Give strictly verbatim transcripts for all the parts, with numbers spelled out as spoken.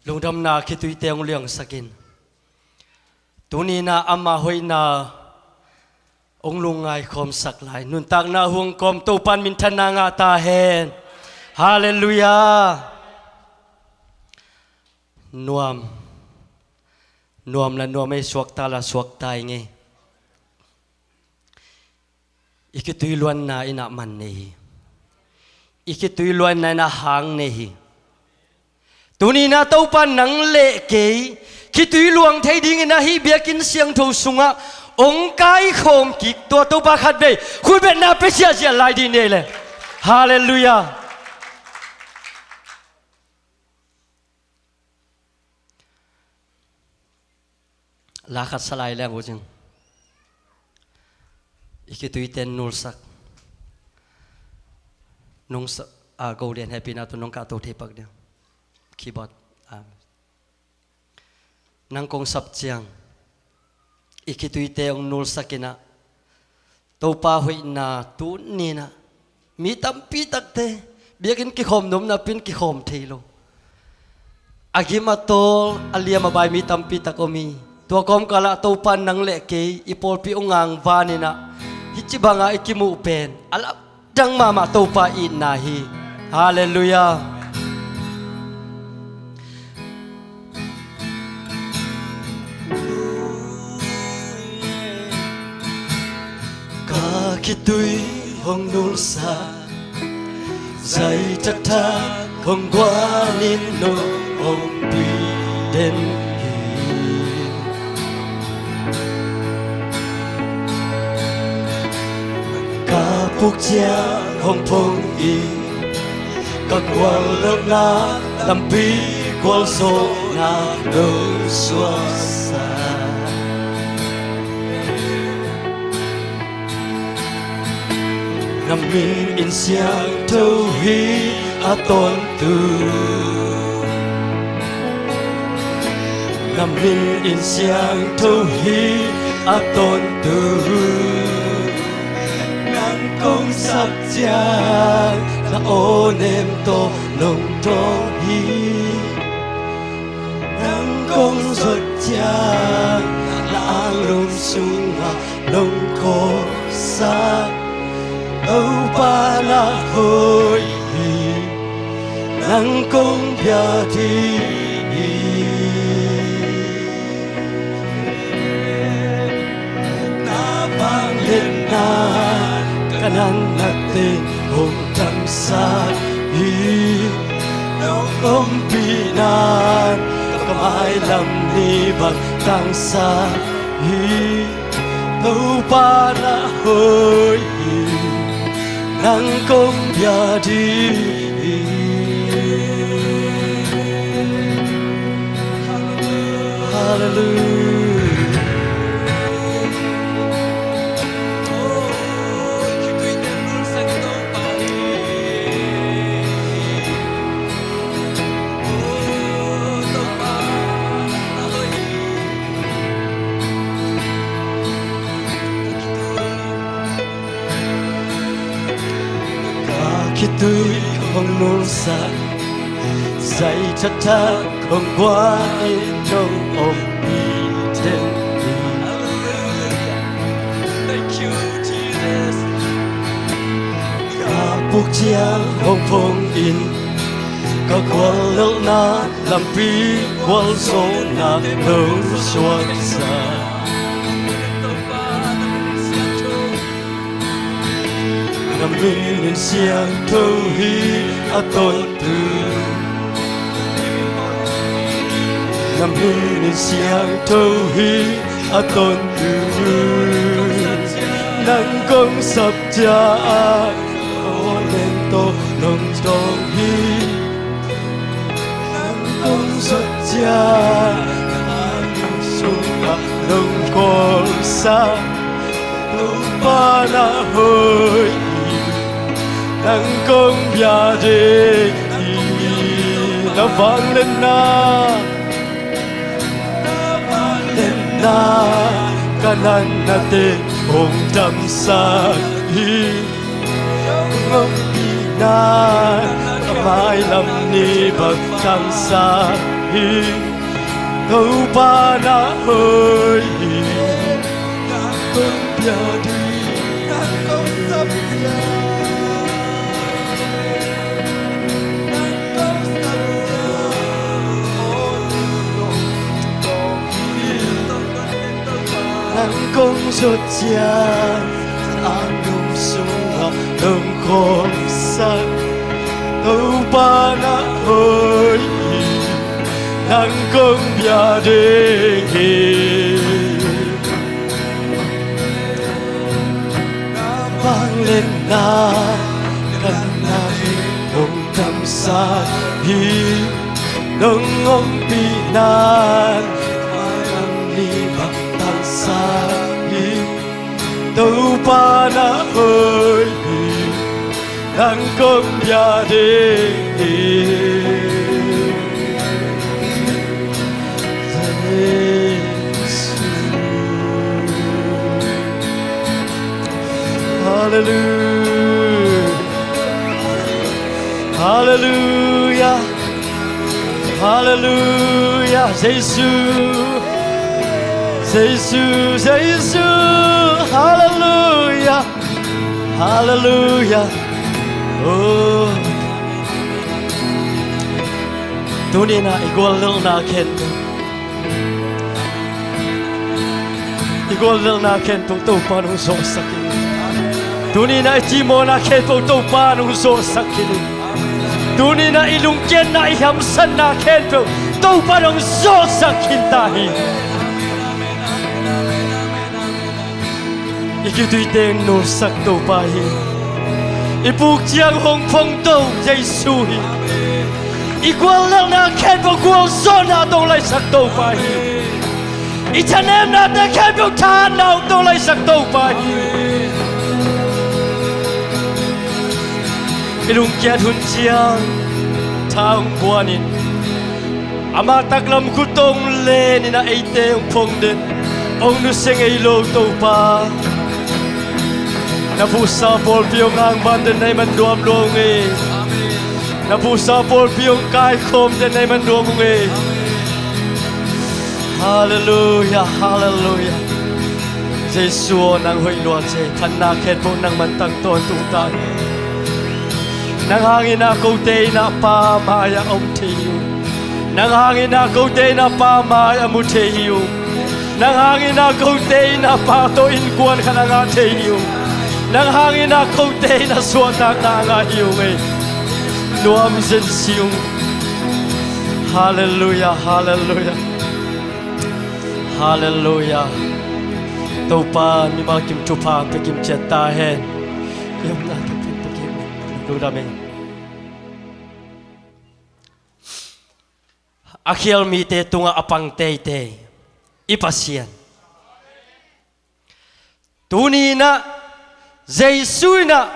Lungdamna khituite hong liangsak in. Tuni-in ah ama hoihna hong lungngai khawmsak lai. Nuntakna hong kawm Topa'n minthanna ngah ta hen. Halleluiah. Nuam. Nuam la nuam ei, suakta la suakta ei ngei. I khitui luanna in ah man nei hi. I khitui luanna in ah hang nei hi. Tuni-in ah Topa nang le kei khitui luang thei dingin ah hih biakinn siangtho sungah hong kaikhawm kik tua Topa khatvei khuibetna pia ziahziah lai dih ni ei le. Halleluiah. La khat sa lai leng uh cin. I khituite nulsak. Nungsa, a, Go Lian hehpihna tawh nong kahto thei pak ding. Keyboard. A. Nang kong sap ciang i khituite hong nulsak in ah Topa hoihna tuni-in ah mi tampi takte biakinn kikhawm nuam napi-in kikhawm thei lo. A gim a tawl, a liam a bai mi tampi tak om hi. Tua kawmkal ah Topa nang le kei i pawlpi hong ngangvan in ah hih ci bangah i kimuh pen a lamdang mahmah Topa itna hi. Halleluiah. Ka khitui hong nulsak, zai thakthak hong guan in nong ompih den hi. Ka puk ciang hong phong in, ka guallelhna lampi gualzawhna nong suaksak. Na min in siangtho hi a tawntung. Na min in siangtho hi a tawntung. Nang kong sap ciang na aw nem tawh nong dawng hi. Nang kong zuat ciang na anglum sungah nong kawlsak. Topa na hoih hi, nang kong bia dih hi. Na vangliatna ka natna teng hong damsak hi. Nong ompihna ka mailam ni bang tangsak hi. Topa na hoih hi, nang kong bia dih hi. Halleluiah. Ka khitui hong nulsak, zai thakthak hong guan in nong ompih den hi. Thank you, Jesus. Ka puk ciang hong phong in, ka guallelhna lampi gualzawhna nong suaksak. Na min in siangtho hi a tawntung. Na min in siangtho hi a tawntung. Nang kong sap ciang aw nem tawh nong dawng hi. Nang kong zuat ciang na anglum sungah nong kawlsak. Topa na hoih hi, nang kong bia dih hi. Na vangliatna, na vangliatna ka natna teng hong damsak hi. Nong ompihna ka mailam ni bang tangsak hi. Topa na hoih hi. Nang kong pia ding, nang kong sapcia. Nang kong sapcia. Nang kong zuat ciat, a nung sungah nong khawmsak. Topa na hoih hi, nang kong pia ding hi. Na vangliatna, na na hi, nong damsak hi. Nong ompihna, nang ni bang tangsa hi. Topa na hoih hi, nang kong pia ding hi. Jesu. Halleluia. Halleluia. Halleluia. Jesu. Jesu, Jesu. Halleluia. Halleluia. Oh. Tuni-in ah i guallelhna khempeuh, i guallelhna khempeuh Topa in hong zawhsak in. Tuni-in ah i cimawhna khempeuh Topa in hong zawhsak khin in. Tuni-in ah i lungkiatna, i hamsatna khempeuh Topa in hong zawhsak khin ta hi. I khituite hong nulsak Topa hi. I puk ciang hong phongto Jesu hi. I guallelhna khempeuh gualzawhna tawh hong laisak Topa hi. I thanemnate khempeuh thahatna tawh hong laisak Topa hi. I lungkiat hun ciang tha hong buan in. Ama taklam khut tawh hong len in ah eite hong phongden, hong nusia ngei lo Topa. Na phuhsa pawlpi hong angvan den na hih man nuam lua ung ei. Na phuhsa pawlpi hong kaikhawm den na hih man nuam ung ei. Halleluia, halleluia. Jesu aw, nang hoih lua ci hi. Phatna khempeuh nangman tangtawn tung ta hi. Nang hangin ah kote in ah Pa mai-ah om thei hi ung. Nang hangin ah kote in ah Pa mai-ah mu thei hi ung. Nang hangin ah kote in ah Pa tawh innkuan khat a ngah thei hi ung. Nang hangin ah kote in ah suahtakna a ngah hi ung ei. Nuam zen si ung. Halleluia, halleluia. Halleluia. Topa in mimal kim thupha pia kim ciat ta hen. I omna tawh pia kim. Lungdam ei. A khial mite tungah a pang teitei i Pasian. Tuni-in ah Jesu in ah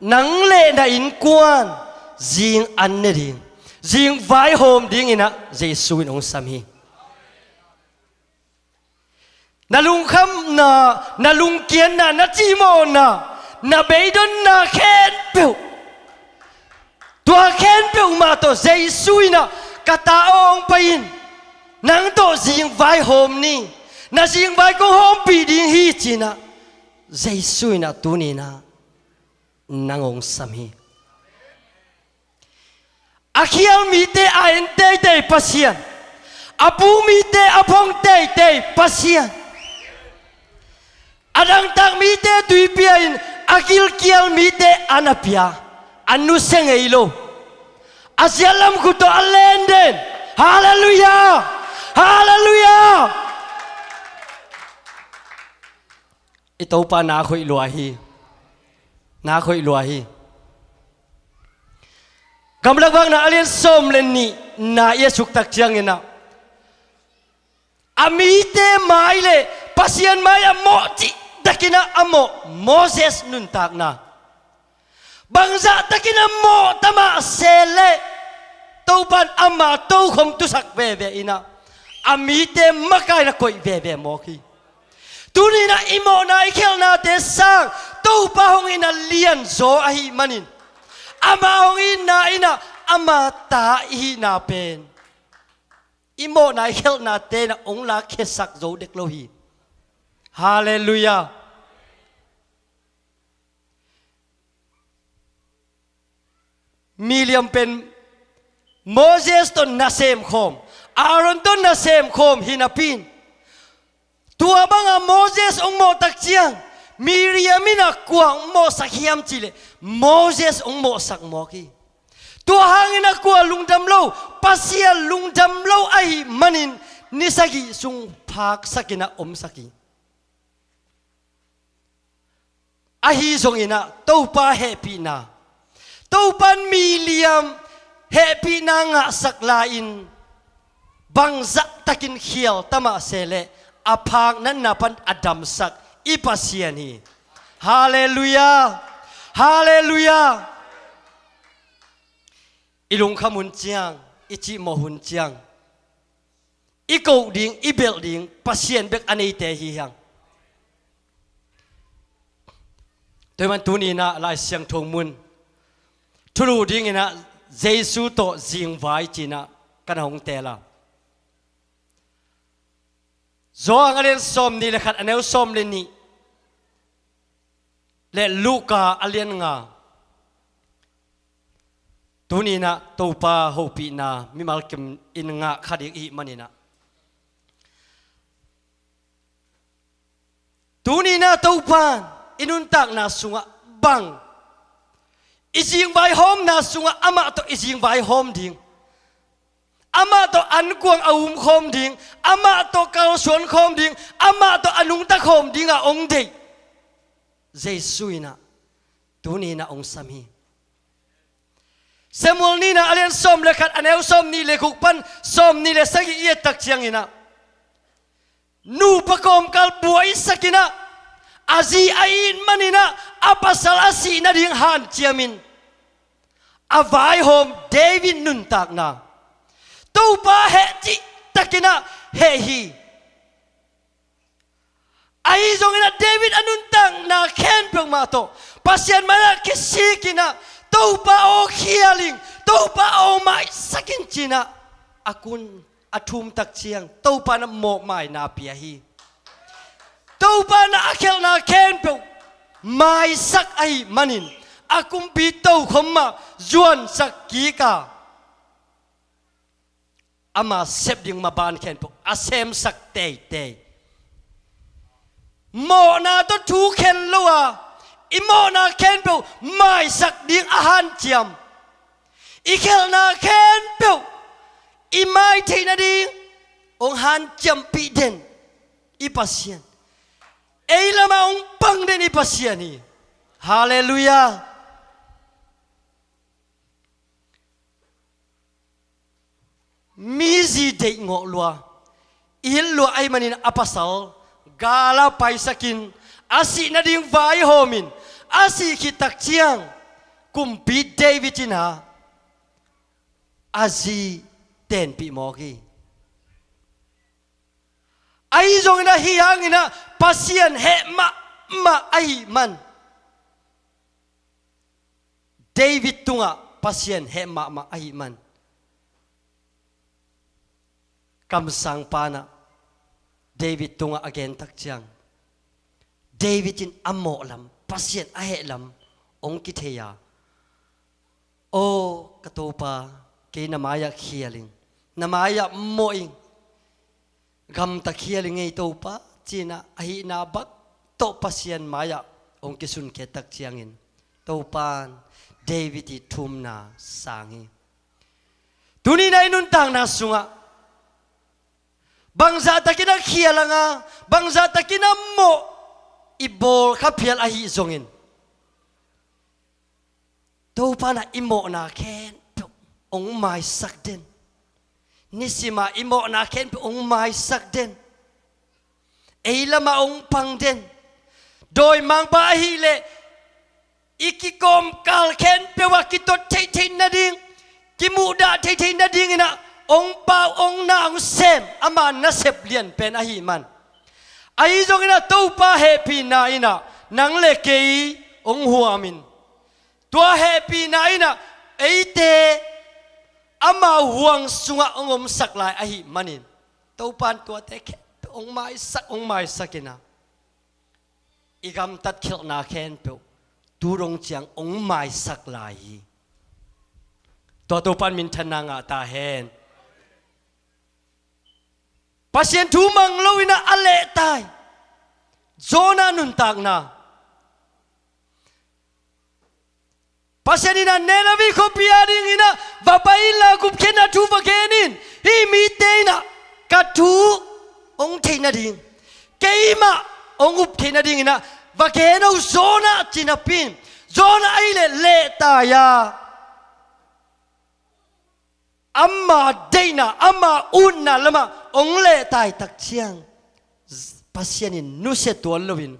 nang le na innkuan zing an ne ding, zing vaihawm dingin ah Jesu in hong sam hi. Na lungkhamna, na lungkiatna, na cimawhna, na beidonna khempeuh, tua khempeuh mah tawh Jesu in ah ka ta aw hong pai in, nang tawh zing vaihawm ni, na zingvai kong hawmpih ding hi ci-in ah Jesu in ah tuni-in ah nang hong sam hi. A khial mite a en teitei Pasian, a puk mite a phong teitei Pasian, a dangtak mite tui pia in a gilkial mite an a pia, a nusia ngei lo, a ziatlam khut tawh a len den. Halleluia! Halleluia! I Topa nak hoih lua hi. Nak hoih lua hi. Gamlak Vakna a lian sawm le nihna i a suktak ciangin ah, a mite mai le Pasian mai-ah mawh cihtakin ah a mawh Moses nuntakna, bangzahtakin a mawh ta mah se leh Topa in ama tokhom tusak veve in ah, a mite makaihna koih veve mawk hi. Tuni-in ah i mawhna i khialhnate sang Topa hong itna lianzaw ahih manin, ama hong itna in ah ama ta i hihna pen i mawhna i khelhnate in ah hong lakkhiasak zo dek lo hi. Halleluiah. Miriam pen Moses tawh nasem khawm, Aaron tawh nasem khawm hi napi in, tua banga Moses hong mawh tak ciang Miriam in ah kua hong mawhsak hiam cih leh Moses hong mawhsak mawk hi. Tua hangin ah kua lungdam lo, Pasian lungdam lo ahih manin ni sagih sung phaksak in ah omsak hi. Ahi zongin ah Topa hehpihna, Topa in Miriam hehpihna ngahsak lai-in bangzah takin khial ta mah se leh a phak natna pan a damsak i Pasian hi. Halleluiah. Halleluiah. I lungkham hun ciang, i cihmawh hun ciang, i koh ding, i belh ding Pasian bek a neite hi hang. Tua ahih man tuni in ah Lai Siangtho mun thulu dingin ah Jesu tawh zingvai ci-in ah ka na hong teel a. Johan a lian sawmnih le khat, a neu sawm le nih, le Luka a lian nga. Tuni in ah Topa hopihna mimal kim in ngah kha ding i hih manin ah, tuni in ah Topa in i nuntakna sungah bang i zingvaihawmna sungah amah tawh i zingvaihawm ding, amah tawh ankuang a umkhawm ding, amah tawh kalsuankhawm ding, amah tawh a nungtakhawm dingah hong deih Jesu in ah tuni in ah hong sam hi. Samuel nihna a lian sawm le khat, a neu sawmnih le guk pan sawmnih le sagih i et tak ciangin ah, nupa kawmkal buaisak in ah, a zi a it manin ah a pasal a sih nading hanciamin a vaihawm David nuntakna Topa heh cihtakin ah heh hi. Ahi zongin ah David a nuntakna khempeuh mah tawh Pasian mai-ah kisik in ah, Topa aw khial ing, Topa aw maisak in ci-in ah a kun a thum tak ciang Topa in ah mawhmaina pia hi. Topa in ah a khialhna khempeuh maisak ahih manin a kumpi tokhom mah zuansak kik a, ama sep ding maban khempeuh a semsak teitei. Mawhna tawh thu khen lo a, i mawhna khempeuh maisak ding a hanciam, i khialhna khempeuh i mai theih nading hong hanciampih den i Pasian, ei lamah hong pang den i Pasian hi. Halleluiah. Mi zi deihgawh lua, i hilh lua ahih manin a pasal gal ah paisakin a sih nading vaihawmin a sih khit tak ciang kumpi David in ah a zi tenpih mawk hi. Ahi zongin ah hih hangin ah Pasian heh mahmah ahih man, David tungah Pasian heh mahmah ahih man, kamsangpa in ah David tungah a gen tak ciang, David in a mawh lam, Pasian a heh lam hong kithei a, aw ka Topa, kei na mai-ah khial ing, na mai-ah mawh ing, gamta khial ing ei Topa, ci-in ah a hihna bang tawh Pasian mai-ah hong kisunkhiat tak ciangin Topa in David ii thumna sang hi. Tuni in ah i nuntakna sungah bangzahtakin a khial a nga, bangzahtakin a mawh i bawl kha phial ahi zongin, Topa in ah i mawhna khempeuh hong maisak den. Nisim a i mawhna khempeuh hong maisak den. Ei lamah hong pang den. Dawimangpa ahih leh i kikawmkal khempeuh ah kitot theihtheih nading, kimuhdah theihtheih nadingin ah hong pau, hong na, hong sem ama nasep lian pen ahih man, ahi zongin ah Topa hehpihna in ah nang le kei hong huamin, tua hehpihna in ah eite Ama huang sungah hong omsak lai ahih manin, Topan tuate khempeuh hong maisak, hong maisak in ah, i gamtat khialhna khempeuh tu dong ciang hong maisak lai hi. Tua Topan minthanna ngah ta hen. Pasian thu mang lo in ah a lehtai Jonah nuntakna. Pasian in ah Nineveh khuapi a ding in ah va pai inla gupkhiatna thu va gen in, hih mite in ah ka thu hong theih nading, keimah hong up theih nading in ah va gen o Jonah, ci napi in, Jonah ahih leh lehtai a, ama deihna, ama utna lamah hong lehtai tak ciang, Pasian in nusia tuan loin,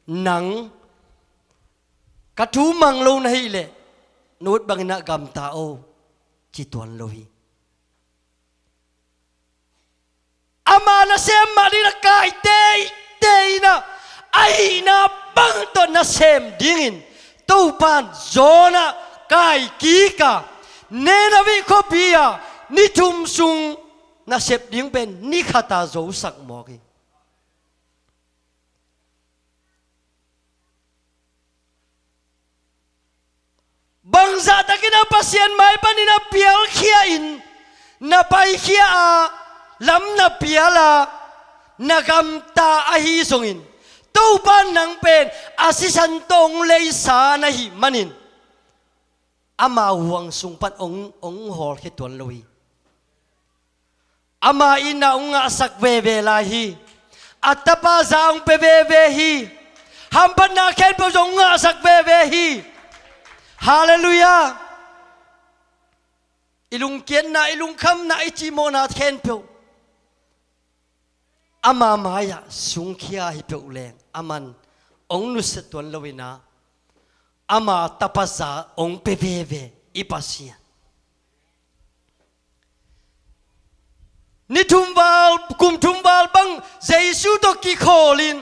nang ka thu mang lo na hih leh na ut bangin ah gamta o, ci tuan lo hi. Ama nasem mah ding in ah kai teitei in ah, a hihna bang tawh nasem dingin Topan Jonah kai kik a, Nineveh khuapi ah ni thum sung nasep ding pen ni khat a zosak mawk hi. Bangzah takin ah Pasian mai panin ah pialkhia in, na paikhia a, lam na pial a, na gamta ahi zongin, Topan nang pen a sisan tawh hong leisa na hih manin, ama huang sung pan hong, hong hawlkhia tuan lo hi. Ama itna hong ngahsak veve lai hi. A tapa za hong pia veve hi. Hamphatna khempeuh zong hong ngahsak veve hi. Halleluiah. I lungkiatna, i lungkhamna, i cihmawhna khempeuh ama mai-ah sungkhia hi peuh leng, aman hong nusia tuan lo in ah, ama tapa za hong pia veve i Pasian. Ni thum val, kum thum val bang Jesu tawh kikhawl in,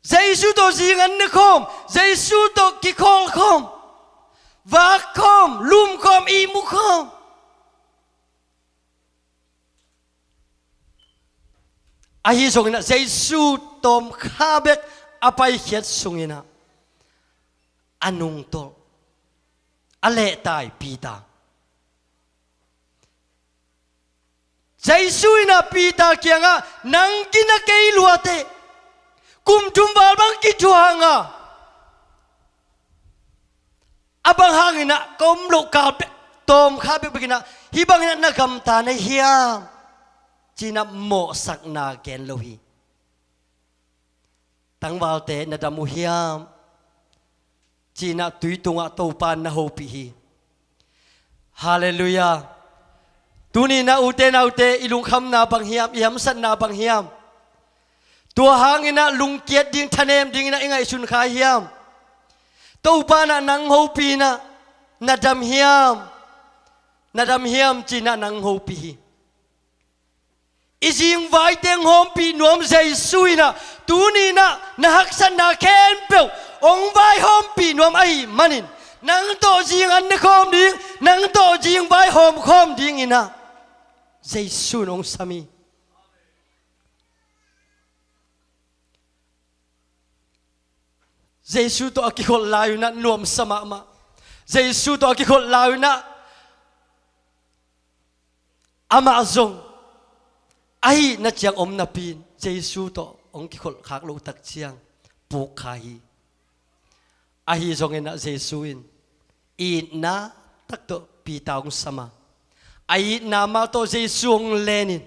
Jesu tawh zingan ne khawm, Jesu tawh kikhawl khawm, vak khawm, lum khawm, ihmu khawm. Ahi zongin ah Jesu tawmkha bek a paikhiat sungin ah a nungtolh, a lehtai Peter. Jesu in ah Peter kiangah, nang gina kei luate, kum thum val bang kithuang a, a bang hangin ah ka om loh kal pek, tawmkha bekbek in ah hih bangin ah na gamta na hiam, ci-in ah mawhsakna gen lo hi. Tangvalte na dam uh hiam, ci-in ah tui tungah Topan na hopih hi. Halleluiah. Tuni-in ah ute naute, i lungkhamna bang hiam, i hamsatna bang hiam? Tua hangin ah lungkiat ding, thanem dingin ah i ngaihsun kha hiam? Topan ah nang hopih in ah, na dam hiam, na dam hiam, ci-in ah nang hopih hi. I zingvaite hong hawmpih nuam Jesu in ah, tuni-in ah na haksatna khempeuh hong vaihawmpih nuam ahih manin, nang tawh zingan ne khawm ding, nang tawh zingvai hawm khawm dingin ah Jesu in hong sam hi. Jesu tawh a kikholh lai-un ah nuamsa mahmah. Jesu tawh a kikholh lai-un ah amah zong a hihna ciang om napi-in, Jesu tawh hong kikholh khak loh tak ciang puk kha hi. Ahi zongin ah Jesu in itna tak tawh Peter hong sam a, a itna mah tawh Jesu hong len in,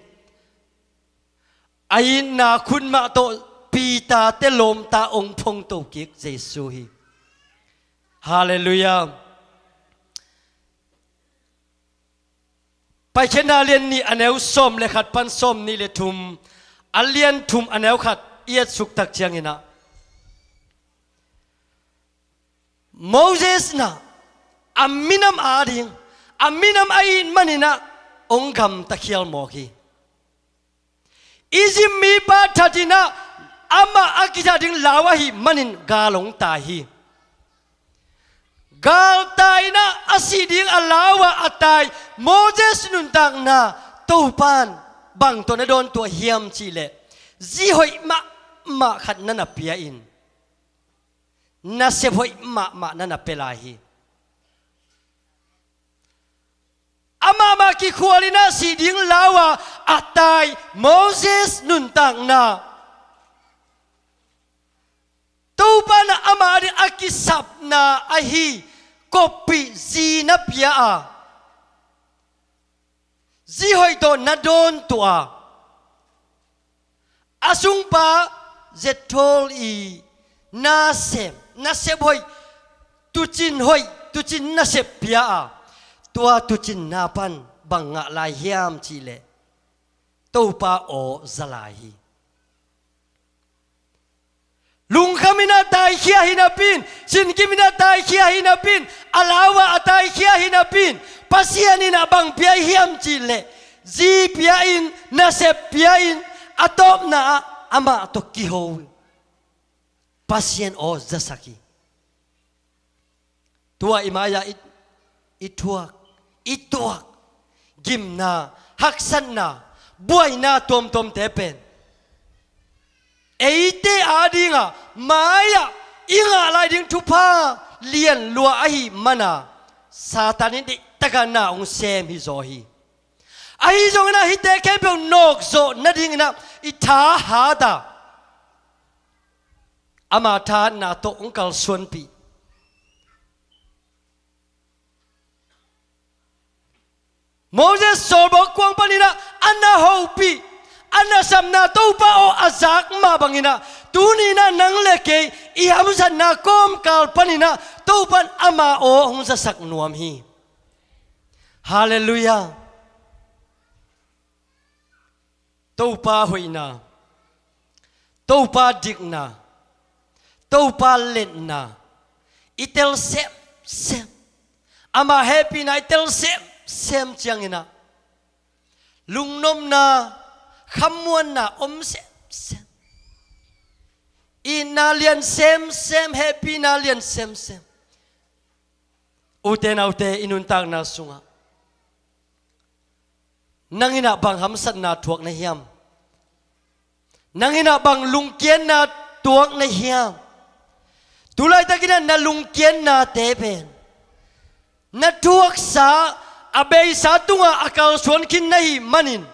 a itna khut mah tawh Peter te lawmta hong phongto kik Jesu hi. Halleluiah. Paikhiatna lian nih a neu sawm le khat pan sawm nih le thum, a lian thum a neu khat i etsuk tak ciangin ah, Moses in ah a minam ading, a minam a it manin ah hong gamta khial mawk hi. Egypt mipa that in ah amah a kithat ding lau ahih manin gal hong tai hi. Galtai in ah a sih ding a lau-a a tai Moses nuntakna Topan bang tawh na dawntuah hiam cihleh, zi hoih mahmah khat na na pia-in, nasep hoih mahmah na na pia lai hi. Amahmah kikhual in ah sih ding lau-a a tai Moses nuntakna Topan ah amah ading a kisapna ahi koppih zi na pia a, zi hoih tawh na dawntuah a, a sungpa Jethro i nasem, nasep hoih, tuucin hoih, tuucin nasep pia a, tua tuucinna pan bang ngah lai hiam cihleh, Topa aw za lai hi. Lungkham in ah taikhia hi napi-in, sinkim in ah taikhia hi napi-in, a lau-a a taikhia hi napi-in, Pasian in ah bang pia hiam cihleh, zi pia-in, nasep pia-in, a tawpna ah amah tawh kiho, Pasian aw zasak hi. Tua i mai-ah i, i thuak, i tuak gimna, haksatna, buaina tuamtuamte pen eite adingah mai-ah i ngah lai ding thupha lian lua ahih mana Satan in deihtakah na hong sem hi zaw hi. Ahi zongin ah hihte khempeuh nawkzawh nadingin ah i thahat a, ama thahatna tawh hong kalsuanpih. Moses sawlbawk kuang panin ah a na hopih, a nasepna Topa aw a zak mah bangin ah, tuni-in ah nang le kei i hamsatna kawmkal panin ah Topan ama aw hong zasak nuam hi. Halleluiah. Topa hoihna, Topa dikna, Topa letna i tel semsem, ama hehpihna i tel semsem ciangin ah lungnopna, khamuanna om semsem, itna lian semsem, hehpihna lian semsem. Ute naute, i nuntakna sungah nang in ah bang hamsatna thuak na hiam? Nang in ah bang lungkiatna thuak na hiam? Tulaitakin ah na lungkiatnate pen na thuaksa, a beisa tungah a kalsuan khin na hih manin,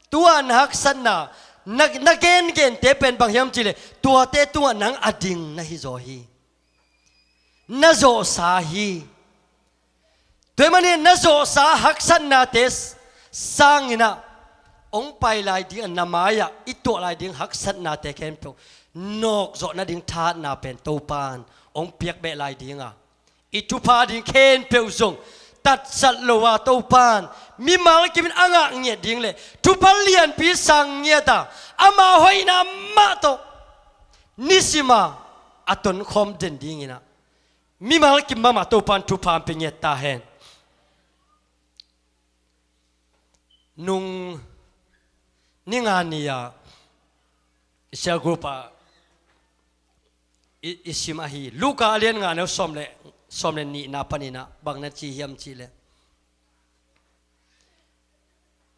tua na haksatna, na, na gengente pen bang hiam cihleh, tuate tungah nang a ding na hi zaw hi. Na zawhsa hi. Tua ahih manin na zawhsa haksatnate sangin ah hong pai lai ding, na mai-ah i tuah lai ding haksatnate khempeuh nawkzawh nading thahatna pen Topan hong piakbeh lai ding a, i thupha ding khempeuh zong tatsat lo a, Topan mimal kimin a ngah ngiat ding le thupha lianpi sang ngiat a, ama hoihna mah tawh nisima a tonkhawm den dingin ah mimal kim mahmah Topan thupha hong pia ngiat ta hen. Nung ni nga ni-a i cell group ah i, i sim ahi Luka a lian nga, neu sawm le, sawm le nihna panin ah bang na ci hiam cihleh,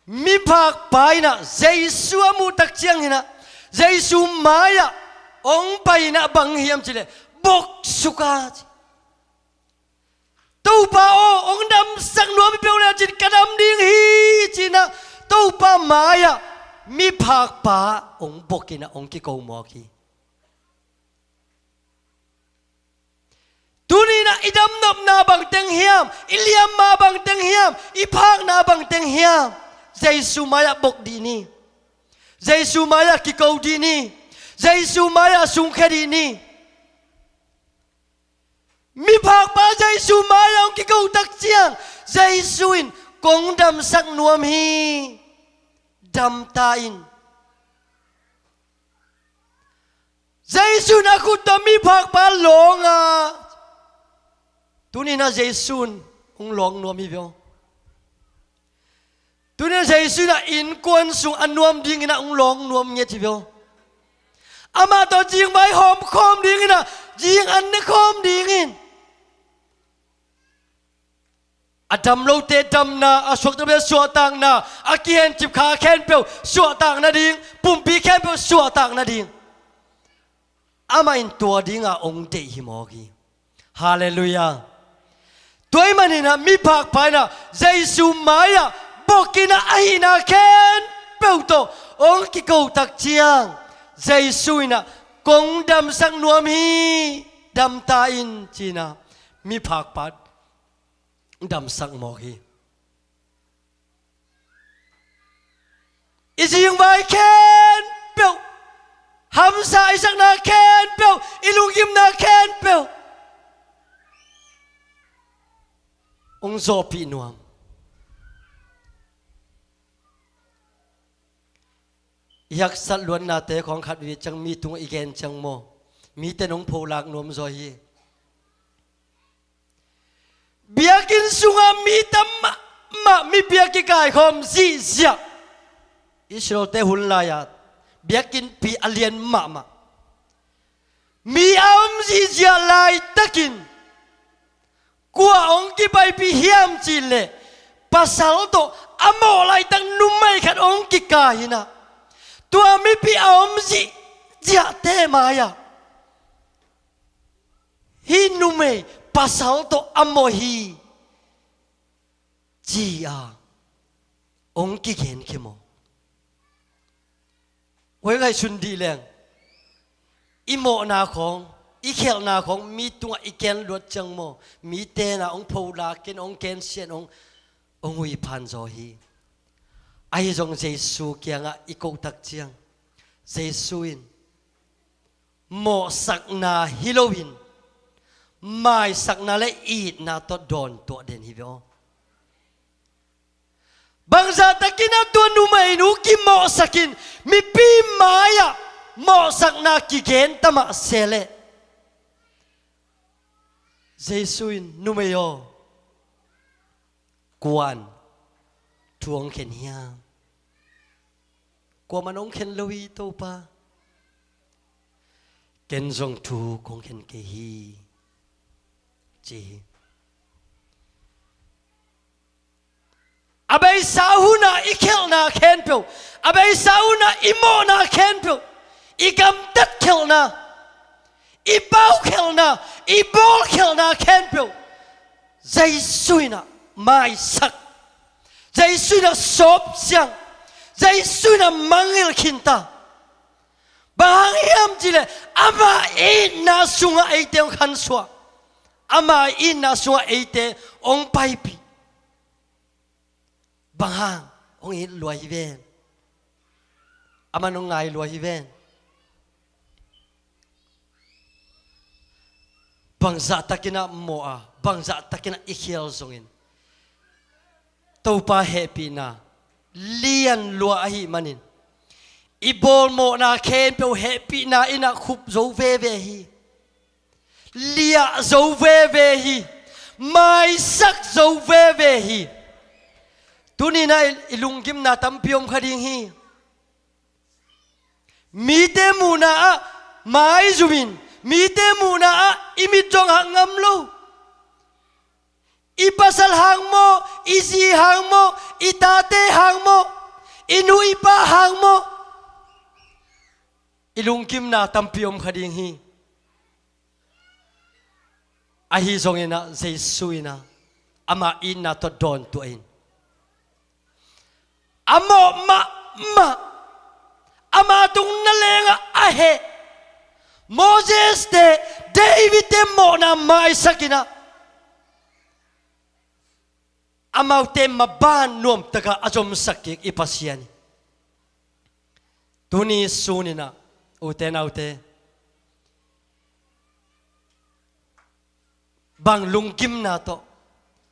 miphakpa in ah Jesu a muh tak ciangin ah Jesu mai-ah hong pai in ah bang hiam cihleh, boksuk a ci. Topa aw, hong damsak nuam hi peuh le cin ka dam ding hi ci-in ah Topa mai-ah miphakpa hong bok in ah hong kiko mawk hi. Tuni-in ah i damnopna bang teng hiam, i liamma bang teng hiam, i phakna bang teng hiam, Jesu mai-ah bok dih ni. Jesu mai-ah kiko dih ni. Jesu mai-ah sungkhia dih ni. Miphakpa Jesu mai-ah hong kiko tak ciang Jesu in, kong damsak nuam hi, dam ta in. Jesu in a khut tawh miphakpa lawng a, tuni-in ah Jesu in hong lawng nuam hi ve aw. Tuni-in ah Jesu in ah innkuan sung a nuam dingin ah hong lawng nuam ngiat hi ve aw. Amah tawh zingvai hawm khawm dingin ah, zing an ne khawm dingin. A dam lote damna, a suakta lote suahtakna, a kihencip kha khempeuh suahtak nading, pumpi khempeuh suahtak nading, amah in tua dinga hong deih hi mawk hi. Halleluiah. Tua ahih maninah miphakpa inah Jesu mai-ah bawkinah ahihna khempeuh tawh hong kiko tak ciang, Jesu inah, "Kong damsak nuam hi, damta in," ci-inah miphakpa damsak mawk hi. I zingvai khempeuh, hamsa i sakna khempeuh, i lunggimna khempeuh hong zawhpih nuam. I haksat luatnate khawng khat vei ciang mi tungah i gen ciang maw, mite in hong pholak nuam zaw hi. Biakinn sungah mi tam mahmah, mi biak kikaikhawm zihziah. Israelte hun lai-a biakinnpi a lian mahmah. Mi a om zihziah laitakin kua hong kipaipih hiam cihleh, pasal tawh a mawh laitak numei khat hong kikah inah, tua mipi a om zihziahte mai-ah, "Hih numei pasal tawh a mawh hi," ci-a hong kigen khia maw. Hua ngaihsun dih leng, i mawhna khawng, i khelhna khawng mi tungah i gen luat ciang maw, mite inah hong pholak in, hong gensia in, hong, hong huiphan zaw hi. Ahi zong Jesu kiangah i koh tak ciang, Jesu in mawhsakna hi loin maisakna le itna tawh dawntuah den hi ve aw. Bangzah takin a tua numei nu kimawhsakin mipi mai-ah mawhsakna kigen ta mah se leh, Jesu in, "Numei aw, kuan thu hong khen hiam? Kuaman hong khen lo hi, Topa. Ken zong thu kong khen kei hi," ci hi. A beisa hunah i khelhna khempeuh, a beisa hunah i mawhna khempeuh, i gamtat khelhna, i pau khelhna, i bawl khelhna khempeuh Jesu inah maisak, Jesu inah sawpsiang, Jesu inah mangngilh khinta. Bang hang hiam cihleh, ama itna sungah eite hong khansuah, ama itna sungah eite hong paipih. Bang hang? Hong it lua hi ven. Aman hong ngai lua hi ven. Bangzah takinah mawh a, bangzah takinah i khial zongin, Topa hehpihna lian lua ahih manin, i bawlmawhna khempeuh hehpihna inah khup zo veve hi. Liah zo veve hi. Maisak zo veve hi. Tuninah i, i lunggimna tampi om kha ding hi. Mite muhna ah maizumin, mite muhna ah i mit zong hak ngam lo. I pasal hang maw, i zi hang maw, i tate hang maw, i nu i pa hang maw, i lunggimna tampi om kha ding hi. Ahi zonginah Jesu inah ama itna tawh dawntuah in, a mawh mahmah, ama tung nalengah a heh Moses-te, David-te mawhna maisakinah, amaute maban nuamtakah a zomsak kik i Pasian hi. Tuni suninah, ute naute, bang lunggimna tawh,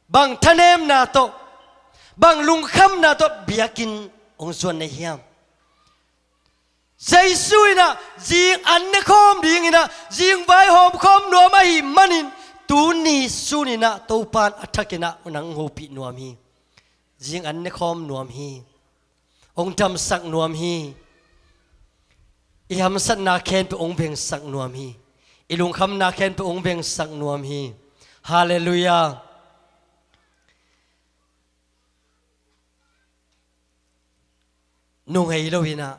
bang thanemna tawh, bang lungkhamna tawh biakinn hong zuan na hiam? Jesu inah zing an ne khawm dinginah, zingvai hawm khawm nuam ahih manin, tuni suninah Topan a thakinah nang hopih nuam hi. Zing an ne khawm nuam hi. Hong damsak nuam hi. I hamsatna khempeuh hong vengsak nuam hi. I lungkhamna khempeuh hong vengsak nuam hi. Halleluiah. Nunghei lo inah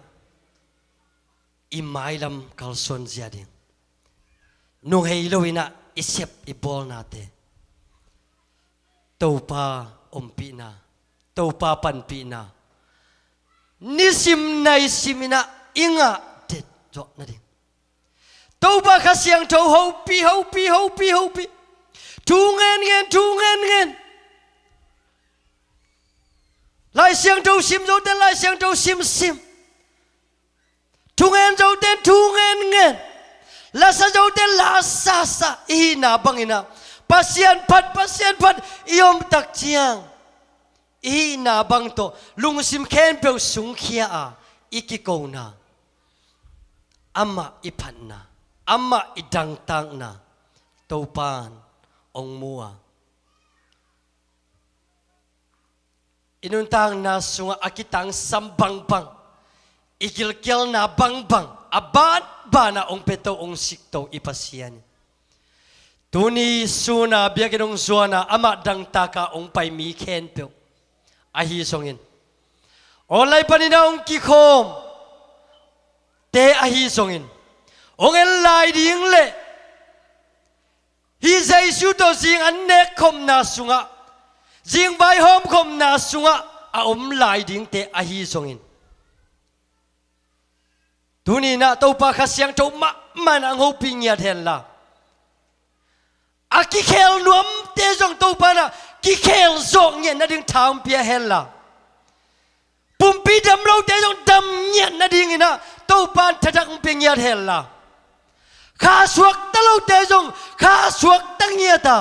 i mailam kalsuan zia ding, nunghei lo inah i sep i bawlnate, Topa ompihna, Topa panpihna nisim naisim inah i ngah det zawh nading. Topa Kha Siangtho hopih, hopih, hopih, hopih. Thu ngen ngen, thu ngen ngen. Lai Siangtho sim zoten Lai Siangtho sim sim. Thu ngen zoten thu ngen ngen. Lasa zoten lasa sa. I hihna bang inah Pasian phat, Pasian phat i om tak ciang, i hihna bang tawh lungsim khempeuh sungkhia a, i kikona, amah i phatna, amah i dangtakna Topan hong mu a, i nuntakna sungah a kitangsam bangbang, i gilkialna bangbang a banbanah hong peto, hong sikto i Pasian in tuni suna biakinn hong zuana amah dangtaka hong pai mi khempeuh ahi zongin, online paninah hong kikhawmte ahi zongin, hong en lai ding le hih Jesu tawh zing an nekkhopna sungah, zing vaihawmkhopna sungah a om lai dingte ahi zongin, tuni inah Topa Kha Siangtho mahmah inah hong hopih ngiat henla, a kikhel nuamte zong Topa inah kikhel zawh ngiat nading tha hong pia henla, pumpi dam lote zong dam ngiat nading inah Topa in thatak hong pia ngiat henla, kha suakta lote zong kha suakta ngiat a,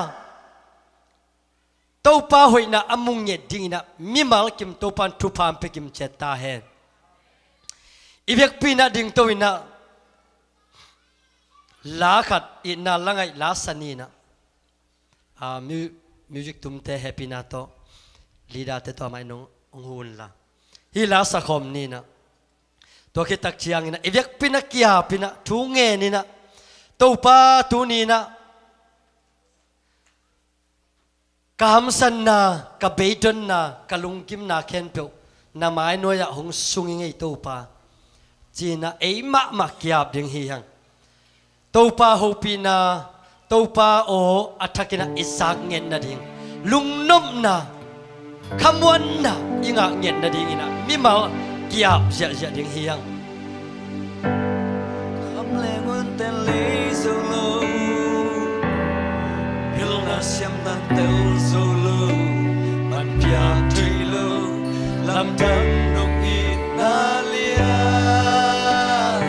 Topa hoihna a mu ngiat ding inah mimal kim Topa in thupha hong pia kim ciat ta hen. I biakpi inah dingto inah la khat, itna la ngaih la sa ni inah, a, mu-, music tumte hehpihna tawh, leaderte tawh amah in hong, hong hun la, hih la sa khawm ni inah. Tua khit tak ciang inah i biakpi inah kiap inah thu ngen inah, Topa tuni inah ka hamsatna, ka beidonna, ka lunggimna khempeuh na mainuai-ah hong sung ing ei Topa, ci-inah ei mahmah kiap ding hi hang. Topa hopihna, Topa aw a thakinah i zak nget nading, lungnopna, khamuanna i ngah nget nadinginah mimal kiap ziahziah ding hi hang. Khamleng unte lei zo lo, pilna siamna tel zo lo, man piak thei lo, lamdang nong itna lian.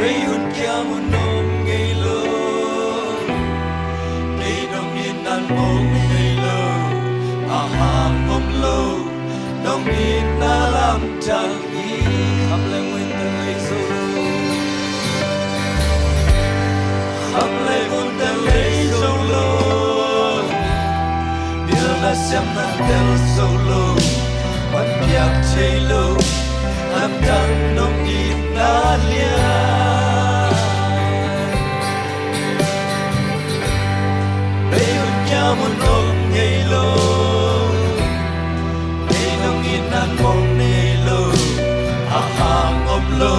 Bei hun kiam hun nong ngei lo, bei nong itna mong ngei lo, a hang om lo, nong itna lamdang hi. Khamleng unte lei zo lo, khamleng unte lei zo lo, pilna siamna tel zo lo, man piak thei lo, lamdang nong itna lian. Bei hun kiam hun nong ngei lo, bei nong itna mong ngei lo, a hang om lo,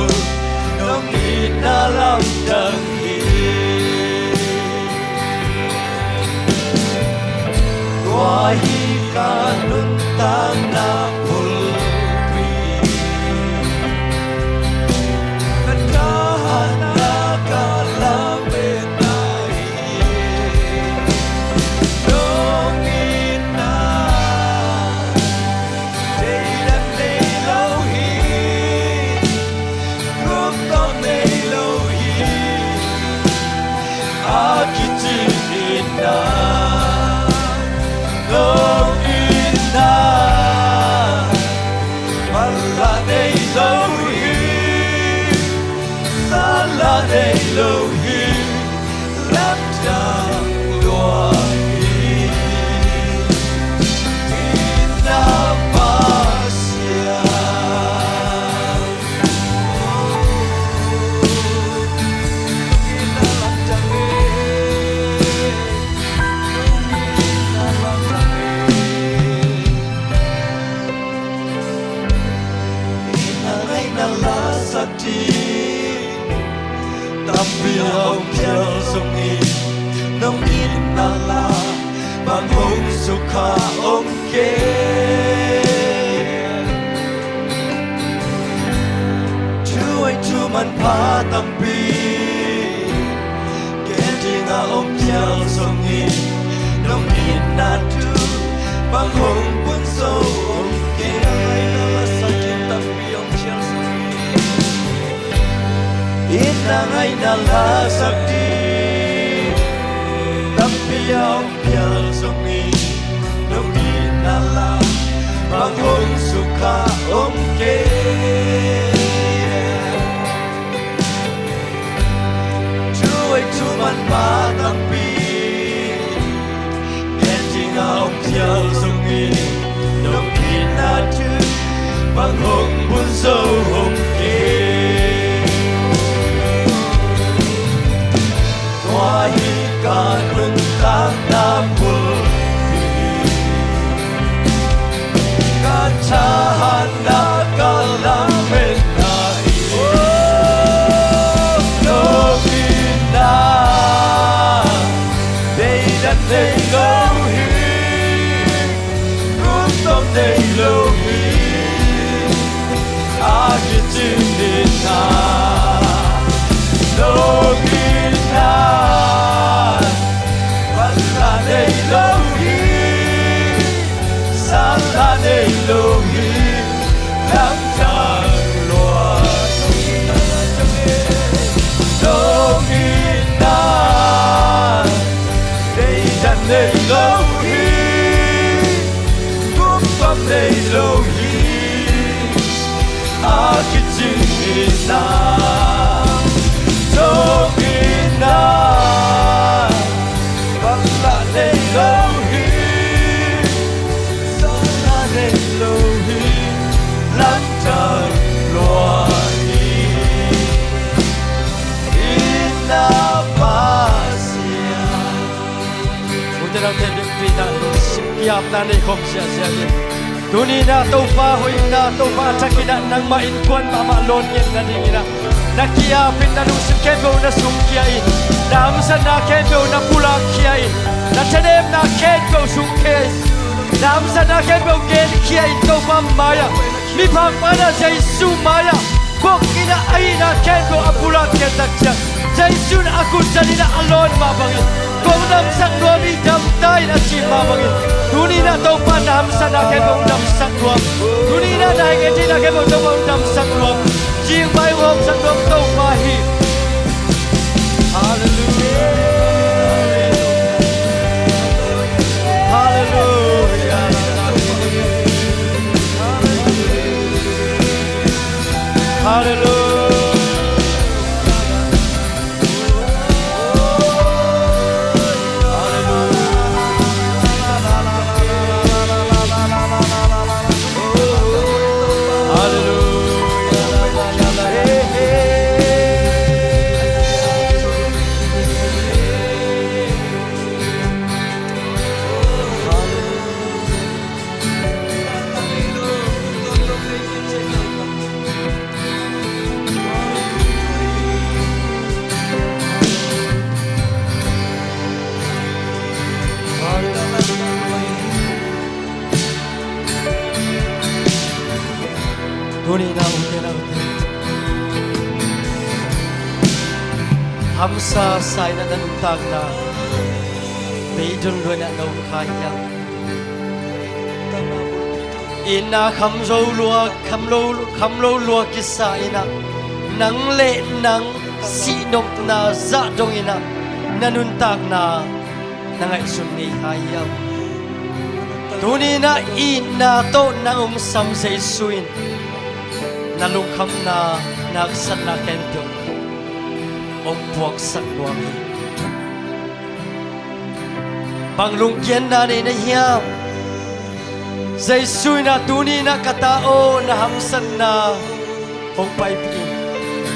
nong itna lamdang hi. Tua hi ka nuntakna bulpi, ka thahatna ka lametna hi. Nong itna thei dan nei lo hi. Group tawh nei lo hi. A kici itna, nong itna Tampi a om phial zongin nong itna la bang hong sukha om kei. Thu hoih thu manpha tampi gen ding a om phial zongin nong itna thu bang hong pun zo om kei. Itna ngaihna la sak ding tampi om phial zongin, itna ngaihna la sak ding tampi a om phial zongin nong itna la bang hong sukha om kei. Thu hoih thu manpha tampi gen ding a om phial zongin nong itna thu bang hong pun zo om kei. Tua hi ka nuntakna bulpi, ka thahatna, ka lametna hi. Nong itna deidan nei lo hi, guptom nei lo hi. A kicing itna, nong itna, panla nei lo hi, sanla nei lo hi, lamdang lua hi. Nong itna deidan nei lo hi, guptom nei lo hi. A kicing itna, nong itna, panla nei lo hi, sanla nei lo hi, lamdang lua hi. Itna Pasian. Ute naute, biakpiakna, lungsim ki-apna nei khawm ziahziah in, tuni-in ah Topa hoihna, Topa a thakin ah nangmah innkuan mahmah lawn ngen nadingin ah na ki-ap in, na lungsim khempeuh na sungkhia in, na hamsatna khempeuh na pulakkhia in, na thanemna khempeuh sungkhia in, na hamsatna khempeuh genkhia in, Topa mai-ah, miphak pan ah Jesu mai-ah bok in ah a hihna khempeuh a pulakkhia tak ciang, Jesu in a khut zanin ah a lawn mah bangin, kong damsak nuam hi, dam ta in, a ci mah bangin, tuni-in ah Topa na hamsatna khempeuh hong damsak nuam, tuni-in ah na hehtheihna khempeuh Topa hong damsak nuam, cingmai hong hawmsak nuam Topa hi. Halleluiah. Halleluiah. Halleluiah. Tuni-in ah ute naute, hamsa sa-in ah na nuntakna beidong lua-in ah na om kha hiam? Itna kham zo lua, kham lo, kham lo lua kisa-in ah, nang le nang sihnopna zah dongin ah na nuntakna na ngaihsun ngei kha hiam? Tuni-in ah itna tawh nang hong sam Jesu in na lungkhamna, na haksatna khempeuh hong puaksak nuam hi. Bang lungkiatna nei na hiam? Jesu in ah tuni-in ah, ka ta aw, na hamsatna hong paipih in,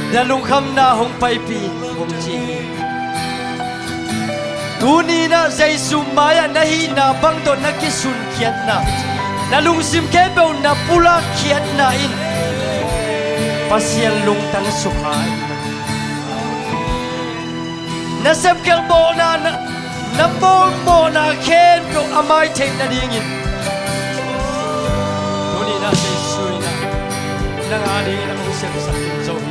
na lungkhamna hong paipih in, hong ci hi. Tuni-in ah Jesu mai-ah na hihna bang tawh na kisunkhiatna, na lungsim khempeuh na pulakkhiatna in Pasian lungtang sukha in. Na sepkhial mawhna, na, na mawh, mawhna khempeuh a mai theih nadingin tuni-in ah Jesu in ah nang adingin ah hong sepsak zo hi.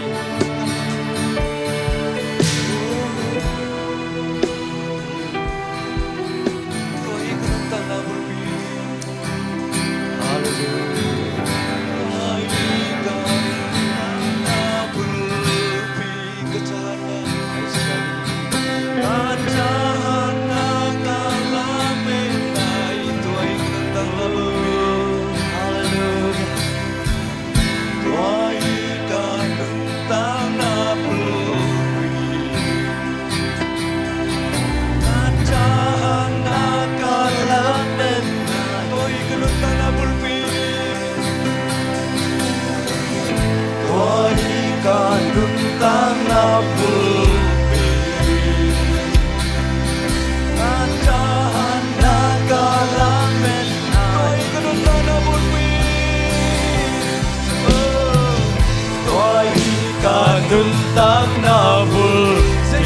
Tua hi ka nuntakna bulpi,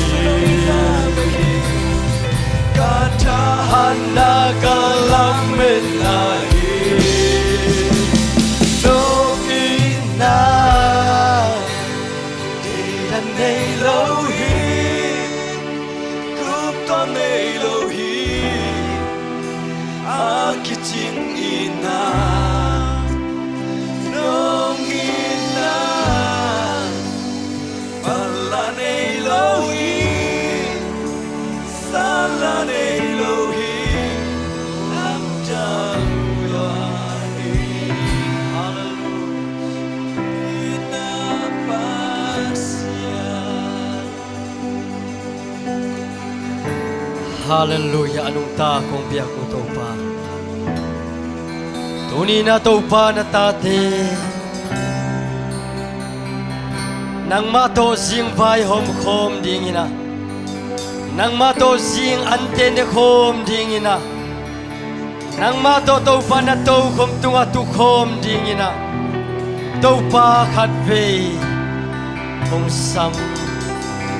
ka thahatna ka lametna hi. Nong itna deidan nei lo hi, kum tawh nei lo hi. A kicing itna, nong itna, pal la nei lo hi, san la nei lo hi, lamdang lua hi. Hallelujah. Itna Pasian. Hallelujah, a nungta kong piak uh Topa. Tuni-in ah Topa, na tate nangmah tawh zing vaihawm khawm dingin ah, nangmah tawh zing ante ne khawm dingin ah, nangmah tawh Topa na tokhom tungah tukhawm dingin ah, Topa khatvei hong sam,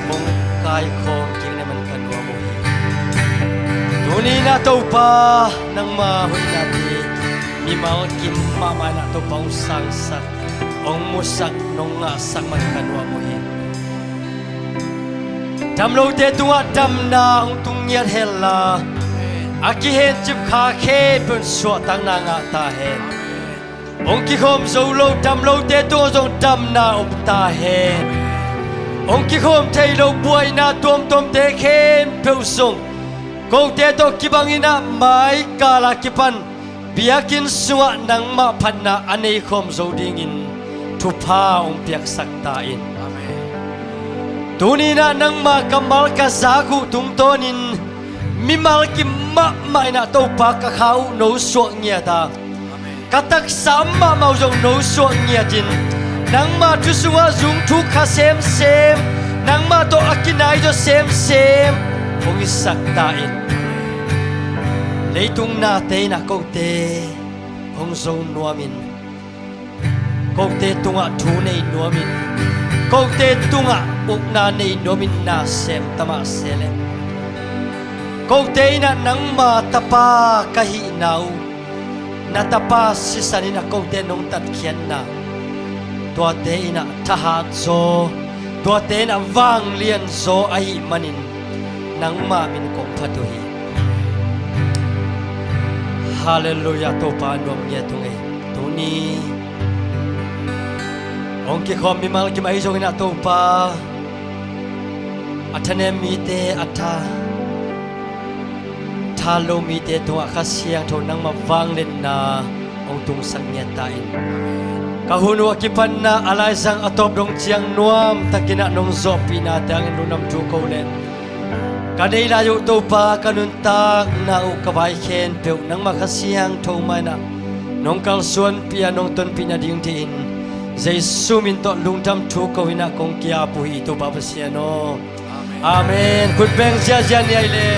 hong kaikhawm kik na man ka nuam uh hi. Tuni-in ah Topa, nangma hoihnate mimal kim mahmah in ah Topa hong sangsak, hong musak, nong ngahsak man ka nuam uh hi. Damlote tungah damna hong tung ngiat henla, a kihencip kha khempeuh in suahtakna ngah ta hen. Hong kikhawm zo lo damlote tungah zong damna om ta hen. Hong kikhawm thei lo buaina tuamtuamte khempeuh zong kote tawh kibangin ah mai kal a kipan biakinn sungah nangmah phatna a neikhawm zo dingin thupha hong piaksak ta in. Amen. Tuni-in ah nangma kammal ka zak uh tungtawnin mimal kim mahmah in ah Topa ka kha uh no suah ngiat a, amen, ka taksa mahmah uh zong no suah ngiatin, nangma thu sungah zungthuk kha semsem, nangmah tawh a kinai zaw semsem hong hisak ta in. Leitung nate in ah kote hong zo nuamin, kote tungah thu nei nuamin, kote tungah ukna nei nuamin na sem ta mah se leh, kote in ah nangma tapa ka hihna uh, na tapa sisan in ah kote nong tatkhiatna, tuate in ah thahat zaw, tuate in ah vanglian zaw ahih manin nangma min kong phat uh hi. Hallelujah, Topa nuam ngiat ung ei. Tuni hong kikhawm mimal kim ahi zongin ah Topa, a thanem mite, a tha, tha lo mite tungah Kha Siangtho nangma vangliatna hong tungsak ngiat ta in. Ka hun uh a kipanna a laizang a tawp dong ciang nuam takin ah nong zawhpihna te hangin lungdam thu ko leh, ka nei lai uh Topa, ka nuntakna uh ka vai khempeuh nangma Kha Siangtho mah in ah nong kalsuanpih a, nong tonpih nading dingin Jesu min tawh lungdam thu ko in ah kong ki-ap uh hi Topa Pasian aw. Amen. Khut beng ziahziah ni ei le.